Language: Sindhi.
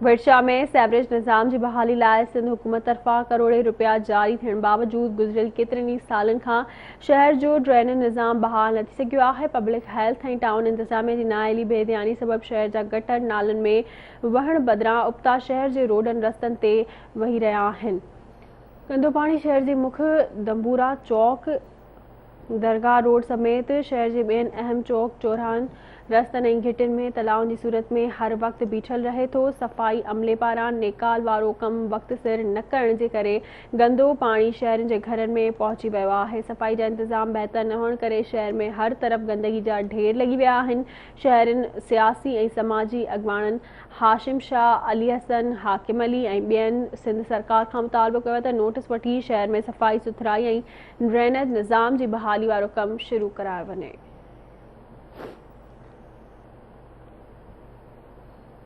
ڀٽ شاهه ۾ سيوريج نظام جي بحالي لاء سنڌ حڪومت طرفان ڪروڙين رپيا جاري ٿيڻ باوجود گذريل ڪيترن ئي سالن کان شهر جو ڊرينيج نظام بحال نه ٿي سگهيو آهي. پبلڪ هيلٿ ۽ ٽائون انتظاميه جي نااهلي بي ڌياني سبب شهر جا گٽر نالن ۾ وهڻ بدران ابتا شهر جي روڊن رستن تي وهي رهيا آهن. گندو پاڻي شهر جي مک دنبورا چوڪ، درگاهه روڊ سميت شهر جي ٻين اهم چوڪ چوراهن، رستن ۽ گهٽين ۾ تلائن جي صورت ۾ هر وقت بيٺل رهي ٿو. صفائي عملي پاران نيڪال وارو ڪم وقت سر نه ڪرڻ جي ڪري گندو پاڻي شهرين جي گهرن ۾ پهچي ويو آهي. صفائي جا انتظام بهتر نه هئڻ ڪري شهر ۾ هر طرف گندگي جا ڍير لڳي ويا آهن. شهرين، سياسي ۽ سماجي اڳواڻن هاشم شاهه، علي حسن، حاڪم علي ۽ ٻين سنڌ سرڪار کان مطالبو ڪيو ته نوٽس وٺي شهر ۾ صفائي سٿرائي ۽ ڊرينيج نظام جي بحالي وارو ڪم شروع ڪرايو وڃي.